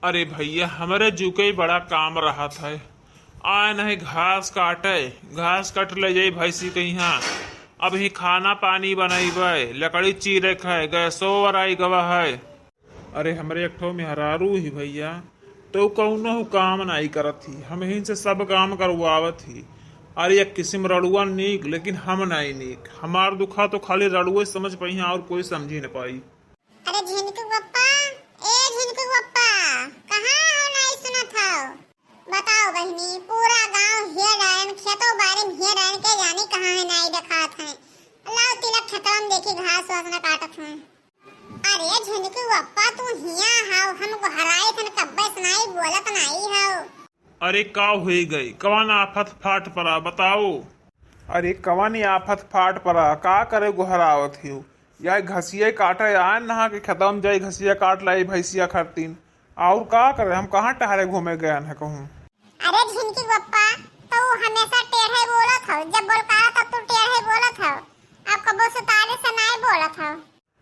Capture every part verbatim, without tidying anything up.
अरे भइया, हमरे जू के बड़ा काम रहत है। आए नहीं घास काटे, घास कट ले जाई भैंसी के यहाँ। अब ही खाना पानी बनइबे, लकड़ी चीरे के है, गैसो वराई गवा है। अरे हमरे एक ठो मेहरारू ही भइया, तो कौनो काम नाई करत ही, हमहिन से सब काम करवावत ही। अरे एक किस्म रड़ुआ नीक, लेकिन हम नाई नीक। हमार दुखा तो खाली रड़ुए समझ पइहे और कोई समझी न पाई। अरे झिनकू बप्पा, ए झिनकू बप्पा, कहाँ हो, नाई सुनत हो? बताओ बहिनी, पूरा गांव हेर आयन, खेतो बारी में हेर आयन, के जानी कहाँ है, नाई देखात है। लाओ तिलक खेतवा में देखी, घास वास न काटत हूँ। अरे झिनकू बप्पा, तू हिया हव, हम गोहराई थन, कब्बे से नाई बोलत नाई हव। अरे का होई गई, कवन आफत फाट परा, बताओ। अरे कवन आफत फाट परा, का करे गोहरावत हियो? यह घसिया काटे आयन नहा के खेतवा में जाई, घसिया काट लाई भैंसिया खरतीन। और का करे, हम कहाँ टहरे घूमे गयन है कहूँ? अरे झिनकी बप्पा, तू हमेशा टेढ़े बोलत हो, जब बोलकारा तब तू टेढ़े बोलत हो, अब कबो सुतारे से नाई बोलत हो।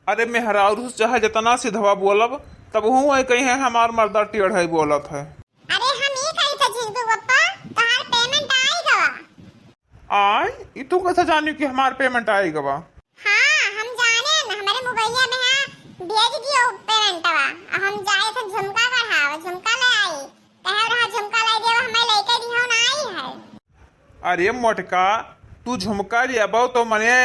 अरे मेहरारू से चाहे जितना सिधवा बोलब, तब हूँ वही कहीं है हमार मर्दा टेढ़े बोलत है। अरे हम ई कही थे झिनकी बप्पा, तोहार payment आई गवा? आय, ई तू कैसे जानी कि हमार payment आई गवा? हाँ, हम जाने न, हमरे मोबाइलिया में है, भेज दियो paymentवा। अब हम जाए थे झुमका गढ़ावे, झुमका ले आई। कहे रहा झुमका लाई देवा, हमें लेके दिहो ना आई है। अरे मोटका, तू झुमका लेबो तो मने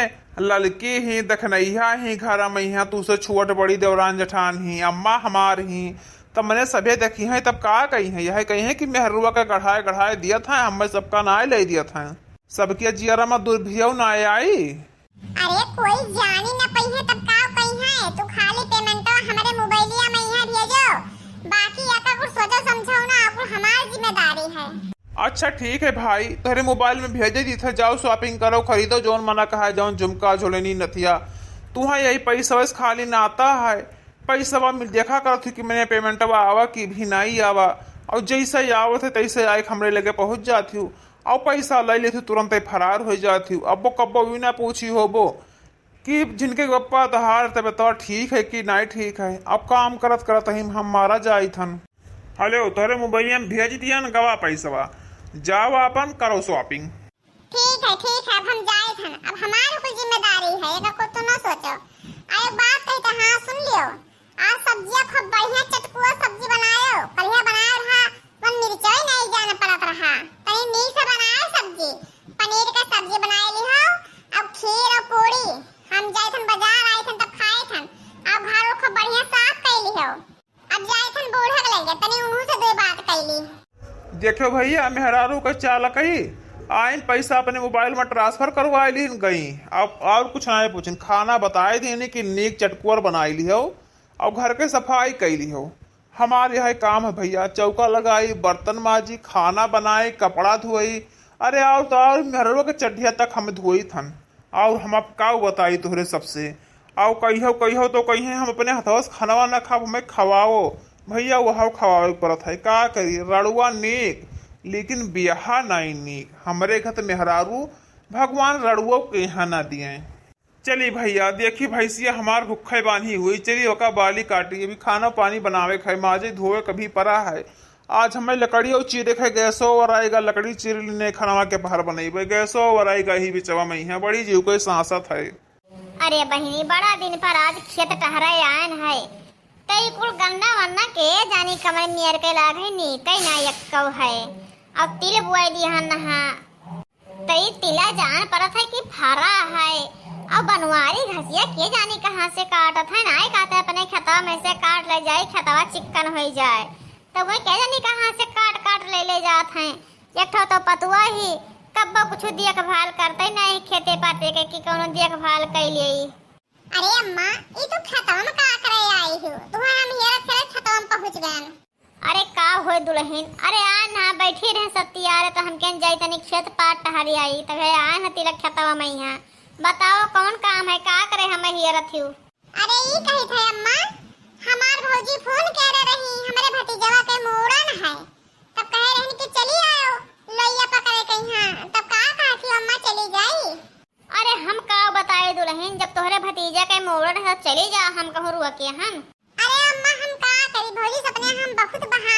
ललकी ही, दखनैया ही, घर में यहाँ तू से छोट बड़ी देवरान जेठान ही, अम्मा हमार ही, तब मने सभे देखी हैं, तब का कही हैं? यह कही हैं कि मेहरुआ के गढ़ाए गढ़ाए दियत हैं, हमें सबका नाय ले दियत हैं, सबके जियरा में दुर्भियौ नाय आई। अरे कोई जानी न पइहे तब का कही है, तू खाली paymentवा हमरे मोबाइलिया में यहाँ भेजो, बाकी एका कुछ सोचो समझो ना, कुल हमार जिम्मेदारी है। अच्छा ठीक है भाई, तोहरे मोबाइल में भेजे दी थे, जाओ shopping करो, खरीदो जौन मना कहा, जौन झुमका, झुलनी, नथिया, तुहाँ यही पैसा वैस खाली नाता है। पैसा मिल देखा करत हूँ कि मने paymentवा आवा कि भी नहीं आवा, और जैसे आवत है तैसे आए हमरे लगे पहुँच जात हूँ। और पैसा ले लेत हूँ, तुरंत ही फरार हो जात हूँ। अब्बो कब्बो भी ना पूछी होबो कि झिनकी बप्पा तोहार तबियतवा ठीक है कि नाई ठीक है। अब काम करत करत ही हम मारा जाइत हन। हेलो, तोहरे मोबाइलिया में भेज दिया न गवा पैसवा, जाओ आपन करो shopping। ठीक है, ठीक है, अब हम जाइत हन, अब हमार कुल जिम्मेदारी है, एका कुछ तू न सोचो। आ एक बात कही तो, हाँ सुन लियो, आज सब्जिया खूब बढ़िया चटकुआ सब्जी बनायो, कलिया बनायो रहा, मन मिर्चाई नहीं जान पड़त रहा, तनी नीक से बनायो सब्जी, पनीर का सब्जी बनाए ली हो, अब खीर और पूरी, हम जाइत हन बाजार आइत हन तब खाइत हन, अब घर खूब बढ़िया साफ कैली हो। अब जाइत हन बूढ़ा के लगे, तनी उन्हों से दो बात कैली। देखो भैया, मेहरारू के चाल कही, आइन पैसा अपने मोबाइल में transfer करवा लीन गई। अब और कुछ नहीं पूछिन, खाना बताए देने कि नीक चटकुअर बनाई ली हो और घर के सफाई कैली हो। हमार यह काम है भैया, चौका लगाई, बर्तन माजी, खाना बनाई, कपड़ा धोई, अरे और तो और मेहरवा के चड्ढिया तक हम धोई थन। और हम अब का बताई तोहरे सबसे, और कहियो कहियो तो कहिए हम अपने हथवा से खानवा ना खाब, हमें खवाओ भैया, वह खवावे के पड़त है, का करी, रड़ुआ नीक लेकिन बियाह नाई नीक। हमरे घर त मेहरारू भगवान रड़ुआ के यहाँ ना दिए। चली भैया, देखी भैंसिया हमार भुक्खे बान्ही हुई, चली ओका बाली काटी, अभी खाना पानी बनावे के है, माजे धोवे के भी परा है। आज हमें लकड़ी और चीरे के है, गैसो और आएगा, लकड़ी चीर लेने, खानवा के बाहर बनइबे, गैसो और आएगा ही बिचवा में यहाँ, बड़ी जीव के सांसत है। अरे बहिनी, बड़ा दिन पर आज खेत टहरे आयन है, तई कुल गन्ना वन्ना के जानी कमर मियर के लाग है, नीक है ना एक्कौ है। अब तिल बुआई दिहन नहा, तई तिला जान परत है कि फरा है। अब बनवारी घसिया के जानी कहाँ से काटत है, नाई कहते अपने खेतवा में से काट ले जाए, खेतवा चिक्कन हो जाए, तो वह के जानी कहाँ से काट काट ले ले जात है। एक ठो तो पतुआ ही कब्बो कुछ देखभाल करते नहीं, खेते पाते के कि कौनो देखभाल कैलिए। अरे अम्मा, ई तू खेतवा में का करे आई हो? तुहरा हम हेरत हेरत खेतवा में पहुँच गएन। अरे का होय दुलहिन, अरे आ ना बैठी रहे सत्ती, अरे तो हम केन जाई तनी खेत पार टहरी आई, तबे आए न तिलक खेतवा में यहाँ। बताओ कौन काम है, का करे हमें हेरत हियो? अरे ई कही थे अम्मा, हमार भौजी फोन करे रही, हमरे भतीजवा के मूड़न है, तब कहे रहन कि चली आयो लोइया पकड़े के यहाँ, तब का कहा थी अम्मा चली जाई? अरे हम का बताए दुलहिन, जब तोहरे भतीजा के मूड़न है तो चली जा, हम कहूँ रुआ के हन। अरे अम्मा हम का करी, भौजी से अपने हम बहुत बहा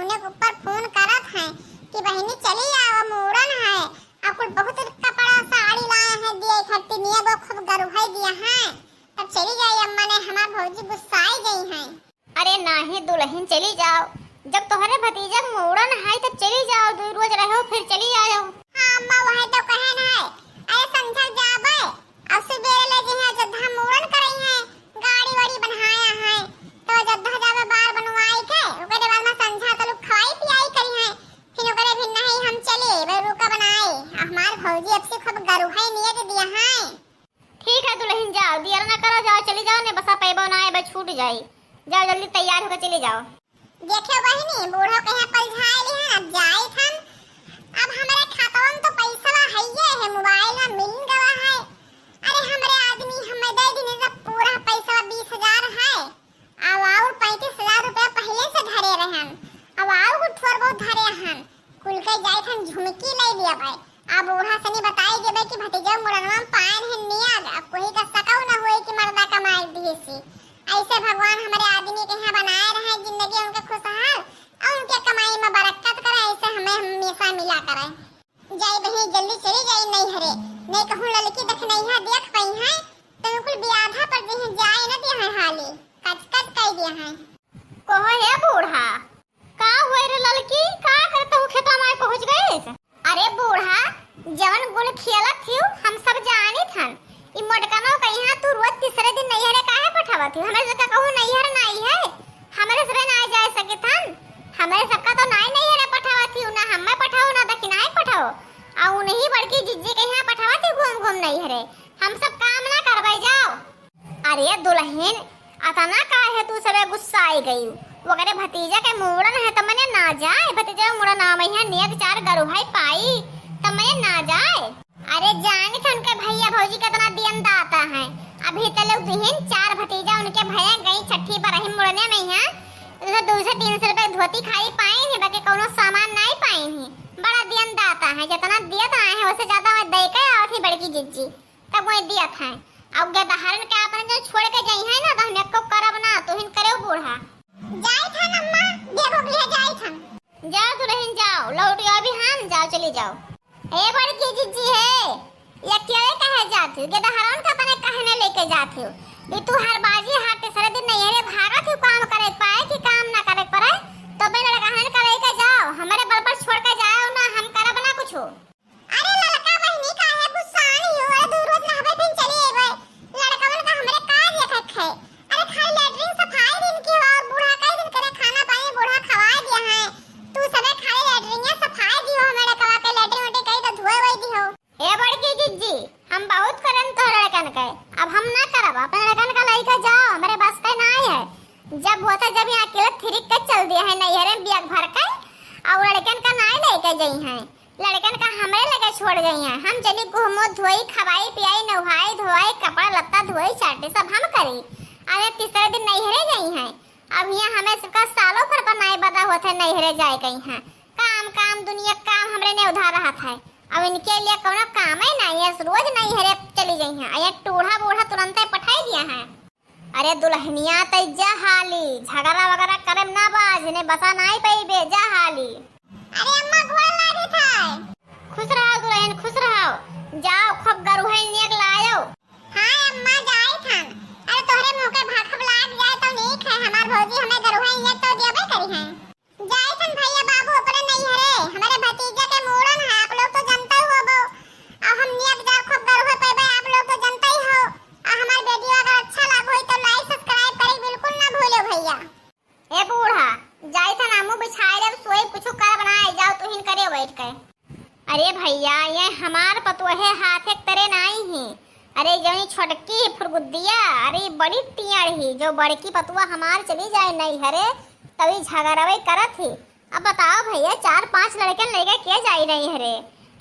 उन्हें ऊपर फोन करत हैं कि बहिनी चली आओ, मूड़न है, और कुल बहुत कपड़ा साड़ी लाए हैं दिए खातिर, नियगो खूब गरुहै दिया है, तब चली जाई अम्मा ने, हमार भौजी गुस्साई गई हैं। अरे नाही दुलहिन, चली जाओ, जब तोहरे भतीजा के मूड़न है तब चली जाओ, दुइ रोज रहो फिर चली आयो। हाँ अम्मा, वही तो कहन है। अरे संझा जाबे, अब सुबेरे ले जइहे अयोध्या मूड़न करई है, गाड़ी वाड़ी बनाया है, तो अयोध्या जाबे बार बनवाई के, ओकरे बाद में संझा तलुक खवाई पियाई करी है, फिर ओकरे भी नहीं हम चली, बे रुका बनाए, हमार भौजी अब से खूब गरुहै नियत दिया है। ठीक है दुलहिन, जाओ, दियर ना करो, जाओ, चली जाओ, ने बसा पैबो ना, एबे छूट जाई। जाओ जल्दी तैयार होके चली जाओ। देखियो बहिनी, बूढ़ो के यहाँ पलझाए ली है, अब जाई थन। अब हमरे खातवन तो पैसा है, ये है मोबाइल में मिल गवा है। अरे हमरे आदमी हमें दे दिन जब पूरा पैसा बीस हजार है, अब और पैंतीस हजार रुपया पहले से धरे रहन, अब और कुछ थोड़ बहुत धरे हन। कुल के जाइत हन झुमकी ले लिया भाई। अब बूढ़ा सनी बताई देबे कि भतीजा मुड़नवा में पायन है नियाग, अब कोई का सकौ न होई कि मर्दा कमाई दिहिसी। ऐसे भगवान हमरे आदमी के यहाँ बनाए रहे जिंदगी उनके खुशहाल और उनके कमाई में बरकत करे, ऐसे हमें हमेशा मिला करे। जाई बहिनी, जल्दी चली जाई नैहरे, नहीं कहूँ ललकी दखनैया देख पई है, तो कुल बियाधा पर जहीं जाए न दे है हाली, कच कच कई दे है। कहो हे बूढ़ा, का होय रे ललकी, का करत हूँ खेता में पहुँच गइस? अरे बूढ़ा, जवन गुण खियालत हिउ, हम सब जानित हन। ई मोटकनो कहिया तू रोज तीसरे दिन नैहरे काहे पठावत हिउ? हमरे सबका कहूँ नैहर नाई है, हमरे सबे नाई जाए सकित हन। हमरे सबका तो नाई नैहरे पठावत हिउ, ना हमें पठाओ, ना दखिनाई पठाओ। आ उन्हीं बड़की जिज्जी के यहाँ पठावत हिउ घूम घूम नैहरे। हम सब काम ना करबै जाओ। अरे दुलहिन, अतना काहे तू सबे गुस्साई गई? ओकरे भतीजा के मूड़न है, त मने ना जाए? भतीजा के मूड़न आवे है, नेग चार गरुहै पाई, त मने ना जाए? अरे जानित हन के भैया भौजी केतना दियन दाता है। अभी त लोग दुहिन चार भतीजा उनके भैया गई छठी बरही मूड़ने में है, तो दो सौ तीन सौ रुपये धोती खाली पाई नहीं, बाकी कौनो सामान नहीं पाई नहीं। बड़ा दियन दाता है, जितना दियत आए हैं, उससे ज्यादा मैं दे के आवत ही बड़की जिज्जी। तब वही दियत है। अब गदहरन के आपन जो छोड़ के जाई है ना, तो हम एको करब ना, तू हिन करे बूढ़ा। जाई थन अम्मा, देखो कि है जाई थन। जाओ दुलहिन जाओ, लौट आओ अभी हम, जाओ चली जाओ। ए बड़की जिज्जी है, ये अकेले कहे जात हो? गदहरन का अपने कहने लेके जात हो? ये तू हर बाजी हर तीसरे दिन नैहरे भागत हो, काम करे पाए कि काम ना करे पड़े, तो बे लड़का हन का लेके जाओ, हमारे बल पर छोड़ के जाओ ना, हम करब ना कुछ। अरे ललका बहिनी काहे गुस्सानी हो? अरे दू रोज रहबे फिर चली अइबे। लड़कवन का हमरे का देखत है? अरे खाली लेटरिन सफाई दिन की हो और बूढ़ा कई दिन करे खाना पानी बूढ़ा खवाए दिया है। तू सबे खाली लेटरिन सफाई दी हो, हमरे लड़कवा के लेटरिन वेटरिन कई तो धोए वोए दी हो। ए बड़की जिज्जी, हम बहुत करन तो लड़कन के, अब हम ना करब। अपन लड़कन का लइके जाओ, हमरे बस के नाई है। जब होता जब यहाँ अकेले थिरिक के चल दिया है नैहरे में बैग भर के, और लड़कन का नाई लेके गई हैं। लड़कन का हमरे लगे छोड़ गई हैं। हम चली गुहमो धोई, खवाई, पियाई, नहाई, धोवाई, कपड़ा लत्ता धोई, चाटी सब हम करी। अरे तीसरे दिन नैहरे गई हैं। अब यहाँ हमें सबका सालों भर पर नाई बदा होत है, नैहरे जाए गई हैं। काम, काम, दुनिया काम हमरे ने उधार रहत है। अब इनके लिए कौनो काम ही नहीं है, रोज नैहरे चली गई हैं। ये टूढ़ा बूढ़ा तुरंते पठाई दिया है। अरे दुलहनिया, तै जा हाली, झगड़ा वगैरह करे में ना बाज, इन्हें बसा नाई पइबे, जा हाली। अरे अम्मा, गोड़ लागत है। खुश रहो दुलहिन, खुश रहो। जाओ, खूब गरुहै नेग लायो। हाँ अम्मा, जाई थन। अरे तोहरे मुँह के भाखब लाग जाए तो नीक है, हमार भौजी हमें गरुहै नेग तो देबे करी हैं। जाई थन भैया बाबू अपने नैहरे, हमरे भतीजा के मूड़न है, आप लोग तो जनते ही होबो। अब हम नियत जा खूब गरुहै पइबे, आप लोग तो जनते ही हो। आ हमार वीडियो अगर अच्छा लागो होई तो like subscribe करे बिल्कुल ना भूलो भैया। ए बूढ़ा, जाई थन हमहू बिछाए लेब, सोई कुछ करब ना, आई जाओ तुहिन करे बैठ के। अरे भैया, ये हमार पतोहे हाथे के तरे नाई ही। अरे जौनी छोटकी ही फुरगुद्दिया, अरे बड़ी टियाड़ ही, जो बड़की पतुआ हमार चली जाए नैहरे, तभी झगड़वे करत ही। अब बताओ भैया, चार पाँच लड़कन लेके के जाई नैहरे?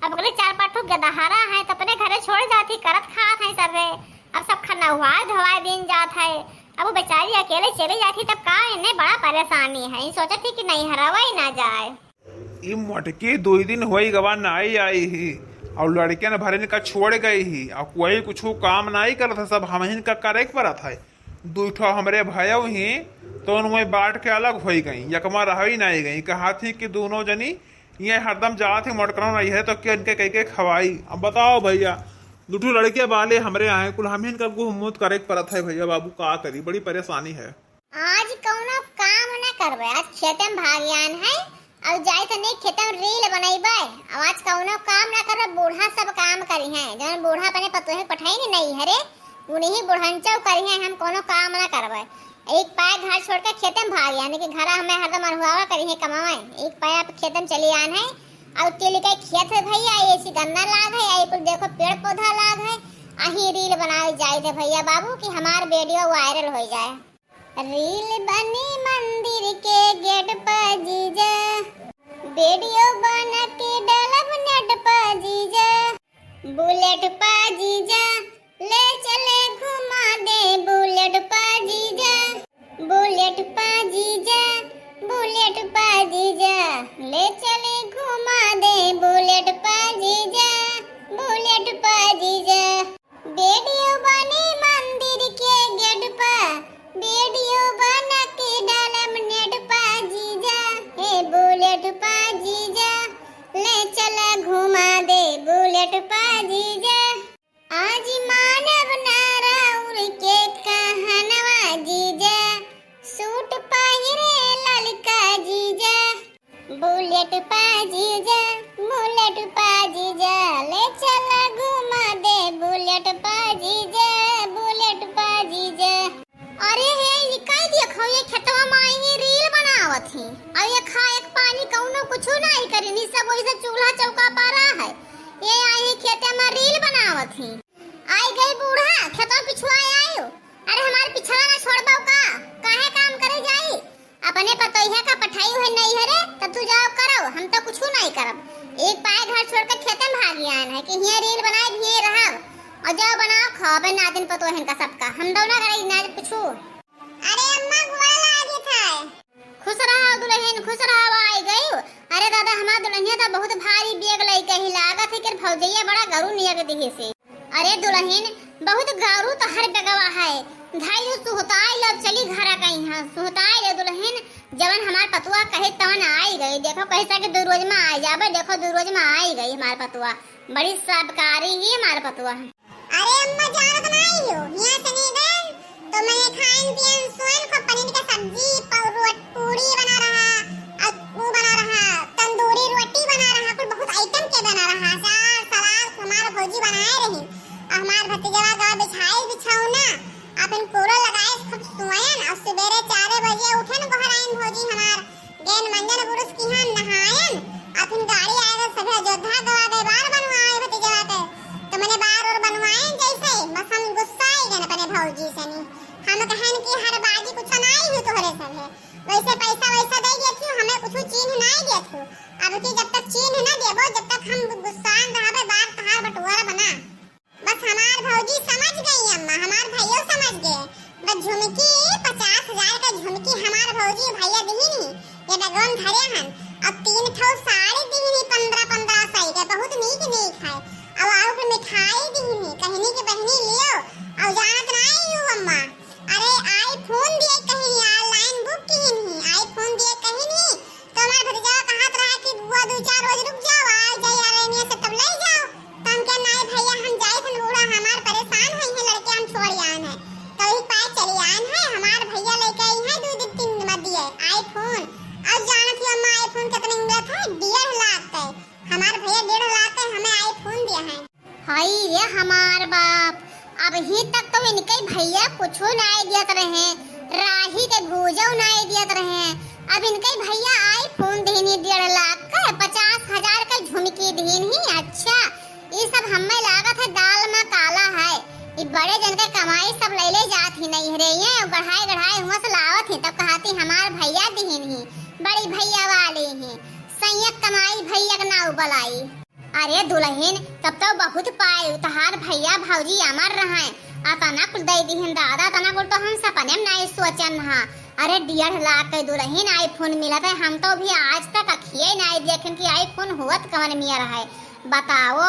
अब अगले चार पाँच ठो गदहारा हैं, तो अपने घरे छोड़ जाती, करत खात हैं सब है। अब सब खनवाए धोवाए दिन जात है, अब वो बेचारी अकेले चली जाती, तब का इन्हें बड़ा परेशानी है। ये सोचत ही कि नैहरवा ही ना जाए। ई मोटकी दुई दिन होई गवा नाई आई ही, और लड़कन भरिन का छोड़ गई ही, और कोई कुछ काम नाई करत है, सब हमहिन का करे के पड़त है। दुइ ठो हमरे भयउ ही, तउन वहीं बाँट के अलग होइ गई, यकमा रहइ नाहीं गई। कहत ही कि दुनो जनी ये हरदम जात ही मोटकरौन रही है, तो के इनके कहि के खवाई। अब बताओ भइया, दुइ ठो लड़के बाले हमरे आए, कुल हमहिन का गुहमूत करे के परत है भइया बाबू, का करी, बड़ी परेशानी है। आज कउनो काम न करबे, आज खेते में भाग आन है, अउ जाए तनी खेते में reel बनइबे। अब आज कउनो काम न करबे, बूढ़ा सब काम करिहैं। जउन बूढ़ा अपने पतोहे पठाई नहीं हरे, उन्हीं बुढ़ंचौ करिहैं, हम कउनो काम न करबे। एक पाए घर छोड़ के खेते में भाग, यानी कि घरा हमें हरदम अनहुआवा करिहैं कमावे। एक पाए आप खेते में चली आन है, अउ तिल के खेत है भइया, ऐसी गन्ना लाग है, आई कुल देखो पेड़ पौधा लाग है, अही reel बनावे जाए थे भइया बाबू कि हमार video viral होइ जाए। Reel बनी मंदिर के gate पर जीजा, video बना के डालब net पर जीजा, bullet पर जीजा, ले चले घुमा दे bullet पर जीजा, bullet पर जीजा, bullet पर जीजा, ले चले घुमा दे bullet पर जीजा, bullet पर जीजा। Video बनी मंदिर के gate पर, video बना के डालब net पर जीजा, हे bullet पर जीजा, ले चला घुमा दे bullet पर जीजा। आज मानब ना राउर के कहनवा जीजा, suit पहिरे ललका जीजा, bullet पा जीजा, bullet पा जीजा, ले चला घुमा दे bullet पा जीजा, bullet पा जीजा। अरे हे, ई काई देखो, ये खेतवा में आई ही reel बनावत ही। अब ये खा एक पानी कउनो कुछो नाहीं करी, नी सब वैसे चूल्हा चौका पर रहा है। ये आई ही खेते में reel बनावत ही। आई गई बूढ़ा, खेतवा पिछुआ आयो। अरे हमार पिछवा ना छोड़बो का? काहे काम करे जाई? अपने पतोहिया का पठाई हुए नहीं है रे, तब तू जाओ करो, हम तो कुछू नहीं करब। एक पाए घर छोड़ के खेते में भागी आन है कि हियाँ reel बनाए हियाँ रहब, अउर जाओ बनाओ खाओ बे नातिन पतोहिन का सबका, हम दौना करे ना कुछू। अरे अम्मा गोड़ लागे थाए। खुश रहा दुलहिन, खुश रहा, आई गई। अरे दादा, हमार दुलहिया तो बहुत भारी bag लइके ही लागत है कि भौजैया बड़ा गरू नियक दिहे से। अरे दुलहिन, बहुत गारू तोहर बेगवा है। धाई उ सुहताई लो, चली घरा कहीं है, सुहताई लो दुलहिन। जवन हमार पतुआ कहे तवन आई गई। देखो कैसा कि दू रोज में आई जाबे, देखो दू रोज में आई गई हमार पतुआ। बड़ी सबकारी ही हमार पतुआ। अरे अम्मा जानत नाई हो, हियां से नहीं गए तो मैं खाइन पियन सोएन, खूब पनीर के सब्जी, पौ-, रोट-, पूरी बना रहा, अउर वो बना रहा, तंदूरी रोटी बना रहा, कुल बहुत item के बना रहा, अचार, सलाद हमार भौजी बनाए रही। अउर हमार भतीजवा गवा बिछाई बिछौना, अपन कूलर लगाए, खूब सोएन, अउर सुबेरे चार बजे उठेन, गोहराइन भौजी हमार, गएन मंजन पुरुष किहाँ नहाएन, अउर फिर गाड़ी आए गए, सभे अयोध्या गवा गए, बार बनवाए भतीजवा के। तो मने बार और बनवाएन जैसे, बस हम गुस्सा आई गए अपने भौजी से नहीं। हम कहन कि हर बाजी कुछ नाई ही तोहरे सभे। वैसे पैसा वैसा दे दिए थी, हमें कुछ चीन्ह नाई दिए थी। अब की जब तक चीन्ह ना देबो, जब तक हम गुस्सान रहबे, बार तहार बटोर बना। बस हमार भौजी समझ गई अम्मा, हमार भैया समझ गए। बस झुमकी, पचास हजार का झुमकी हमार भौजी भैया दिहिन ही, ये डगवन धरे हन। अब तीन ठो साड़ी दिहिन ही, पन्द्रह पन्द्रह सौ के, बहुत नीक नीक है। अब और फिर मिठाई दिहिन ही, कहनी कि बहनी लियो, और जानत नाई हो अम्मा, अरे iPhone दिए कहीं, online book किहिन ही, iPhone दिए कहीं नहीं, तो हमार भतीजा कहत रहा कि बुआ दो चार रोज रुक जाओ, आ जाए online से तब ले जाओ। तो हम कहे, "नहीं भैया, हम जाए थे बूढ़ा, हमार परेशान हुई है लड़के, हम छोड़ आए हैं।" तो वही पाए चली आए हैं, हमार भैया लेके आई है दो दिन तीन दिन में दिए iPhone। अब जानत ही अम्मा iPhone कितने मिलत है? डेढ़ लाख के। हमार भैया डेढ़ लाख के हमें iPhone दिया है। हाय रे हमार बाप, अबही तक तो इनके भैया कुछो नाय दियत रहे, राही के भूजो नाय दियत रहे। अब इनके भैया iPhone देनी डेढ़ लाख का, पचास हजार का झुमकी देनी। अच्छा, ये सब हमें लागत है दाल में काला है। ये बड़े जन के कमाई सब ले ले जात ही नहीं रे, ये गढ़ाई गढ़ाई हुआ से लावत ही, तब कहती हमार भैया देनी, बड़ी भैया वाली ही, सैयद कमाई भैया के नाव बलाई। अरे दुलहिन, तब तो बहुत पाए, तहार भैया भौजी अमर रहे, अतना कुल दे दिहिन दादा, अतना कुल तो हम सपने में नहीं सोचन हा। अरे डेढ़ लाख के दुलहिन iPhone मिलत है, हम तो भी आज तक अखिए नहीं देखेन कि iPhone होत कवन मियर है। बताओ,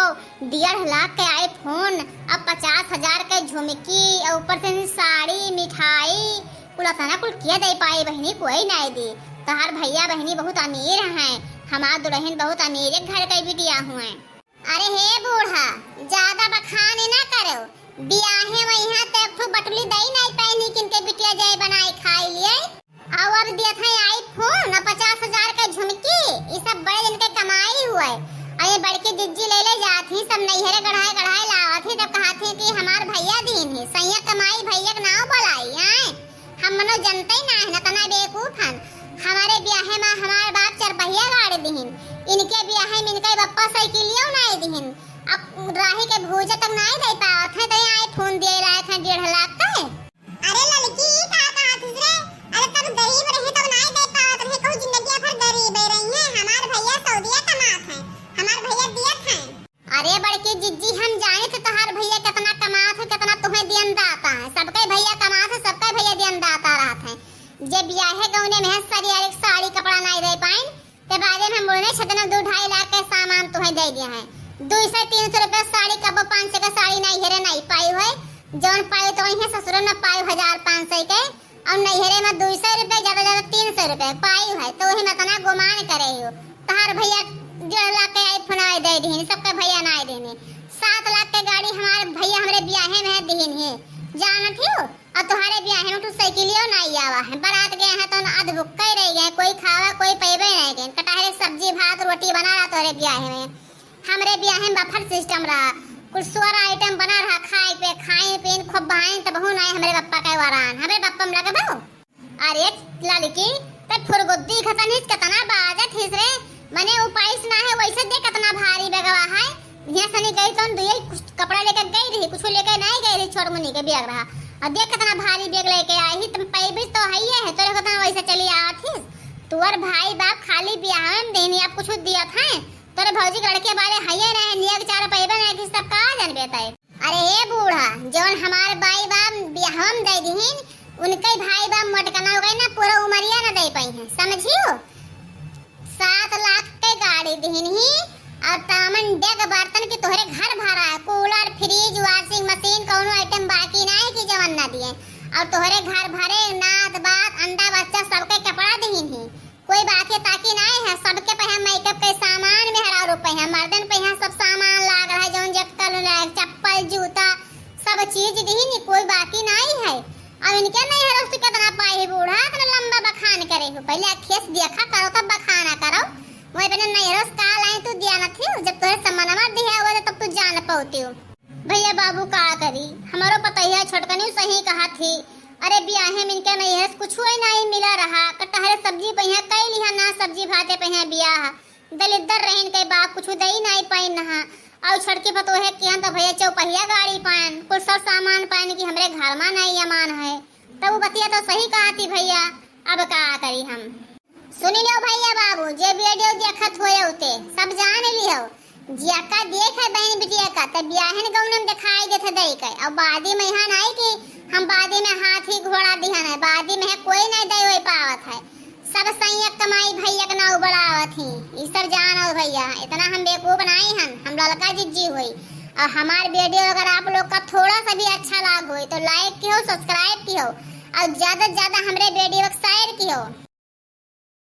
डेढ़ लाख के iPhone, अब पचास हजार के झुमकी, और ऊपर से साड़ी, मिठाई, कुल अतना कुल के दे पाई बहिनी, कोई नाई दी। तोहार भैया बहिनी बहुत अमीर हैं, हमार दुल्हन बहुत अमीर एक घर के बिटिया हुए। अरे हे बूढ़ा, ज्यादा बखान ना करो, बियाहे वहाँ तो एक ठो बटुली दई नाई पाई किनके बिटिया जाए बनाए खाए लिए। और अब दियत है iPhone और पचास हजार के झुमकी, ई सब बड़े जन के कमाई हुए। और ये बड़की जिज्जी ले ले जात ही, सब नैहरे गढ़ाए गढ़ाए लावत ही, तब कहत ही कि हमार भैया दीन ही, सैया कमाई भैया के नाव बोलाई, आए। हम मनो जनते ही ना है, इतना बेवकूफ हन। हमारे ब्याहे में हमार बाप चार पहिया गाड़ी दिहिन, इनके ब्याहे में इनके बप्पा साइकिलियो नाई दिहिन। अब राही के भूजा तक नाई दे पावत है, तो यहाँ iPhone दिए लायक है डेढ़ लाख के। अरे ललकी, ई का कहत हस रे? अरे तब गरीब रही तब नाई दे पावत रही, कहूँ जिंदगी भर गरीब ही रही है। हमार भैया सऊदिया कमात है, हमार भैया दियत है। अरे बड़की जिज्जी, हम जाने थे तोहार भैया कितना कमात है, कितना तुम्हें दियन दाता है। सबके भैया कमात है, सबके भैया दियन दाता रहत है। जे ब्याहे गौने में है, सरिया एक साड़ी कपड़ा नाई दे पाइन, ते बादे में हम बोले, छदना दो ढाई लाख के सामान तुम्हें दे दिया है। दो सौ तीन सौ रुपया साड़ी, कबो पाँच सौ का साड़ी नाई हेरे नाई पाई हुए, जौन पाई तो वही है ससुर में पाई हजार पाँच सौ के, और नैहरे में दो सौ रुपये, ज्यादा ज्यादा तीन सौ रुपये पाई है, तो वही में इतना गुमान करे हो। तोहार भैया डेढ़ लाख के iPhone आए दे दीन, सबके भैया ना दीन। सात लाख के गाड़ी हमारे भैया हमरे ब्याहे में दीन है, जानत हो। और तोहारे ब्याहे में तो साइकिलियो ना आवा है, बारात गए हैं तो अध भुक्का ही रह गए, कोई खावा कोई पैबे नहीं गए, कटहरे सब्जी भात रोटी बना रहा तोहरे ब्याहे में। हमरे बियाहे में buffet system रहा, कुल सोर item बना रहा, खाए पे, खाए पीन, खूब बहाइन, तब हूँ नाई हमरे बप्पा के वरान, हमरे बप्पा में लगे भाव। अरे लड़की, ते फुरगुद्दी खतन हिस, कितना बाजत हिस रे, मने उ पाइस ना है, वैसे दे कितना भारी बेगवा है। यहाँ सनी गई तो दुए कुछ कपड़ा लेके गई रही, कुछ लेके नहीं गई रही, छोट मुनी के बैग रहा, और देख कितना भारी बैग लेके आई ही, तुम पैबिस तो है ही है, तोरे कितना वैसे चली आवत हिस। तोर भाई बाप खाली बियाह में देनी, आप कुछ दिया था, तोरे भौजी के लड़के बारे हइये रहे, नियक चार पैबे नहीं किस तब का जानबे तय। अरे ए बूढ़ा, जौन हमार बाई बाप बियाहवा में दे दिहिन, उनके भाई बाप मोटकना हो गए ना, पूरा उमरिया ना दे पाई हैं, समझियो? सात लाख के गाड़ी दिहिन ही, और तामन डेग बर्तन की तोहरे घर भरा है, cooler, fridge, washing machine, कौनो item बाकी ना है कि जवन ना दिए, और तोहरे घर भरे नात बात, अंडा बच्चा सबके कपड़ा दिहिन ही। कोई बाकी ताकी नाई है, सबके पहिया makeup के सामान मेहरारू पहिया, मर्दन पहिया सब सामान लाग रहा है, जौन जे कल चप्पल, जूता, सब चीज दिहिन, कोई बाकी नाई है। अब इनके नैहरों से कितना पाई है बूढ़ा, इतना लंबा बखान करे हो, पहले अखिया से देखा करो तब बखाना करो। वो अपने नैहरों से का लाई तू दिया न थी, जब तोहरे समनवा दिया हुआ था तब तू जान पौती हो। भैया बाबू का करी, हमारो पतैया छोटकनी सही कहा थी। अरे बियाहे में इनके नैहर से कुछ ही नहीं मिला रहा, कटहरे सब्जी पहिया कई लिहा ना, सब्जी भाते पहिया बियाह। दलिद्दर रहिन के बाप कुछ दे ही नहीं पाइन नहा। और छोटकी पतोहे किहन तो भैया चौपहिया गाड़ी पाइन, कुल सब सामान पाइन कि हमरे घर में नहीं अमान है। तब वो बतिया तो सही कहा थी भैया, अब का करी हम। सुनी लो भैया बाबू, जे video देखत होए उते सब जान लियो, जियाका देख है बहन बिटिया का, तब बियाहन गौनन दिखाई देत है दई के। अब बादी में यहाँ नहीं कि हम बादी में हाथी घोड़ा दिहन है, बादी में है कोई नहीं दई होई पावत है, सब सैया कमाई भैया के नाव बढ़ावत ही। ई सब जानो भैया, इतना हम बेवकूफ नहीं हन, हम ललका जिज्जी होई। और हमार video अगर आप लोग का थोड़ा सा भी अच्छा लाग होई तो like किहो, subscribe किहो, और ज्यादा से ज्यादा हमरे video को share किहो।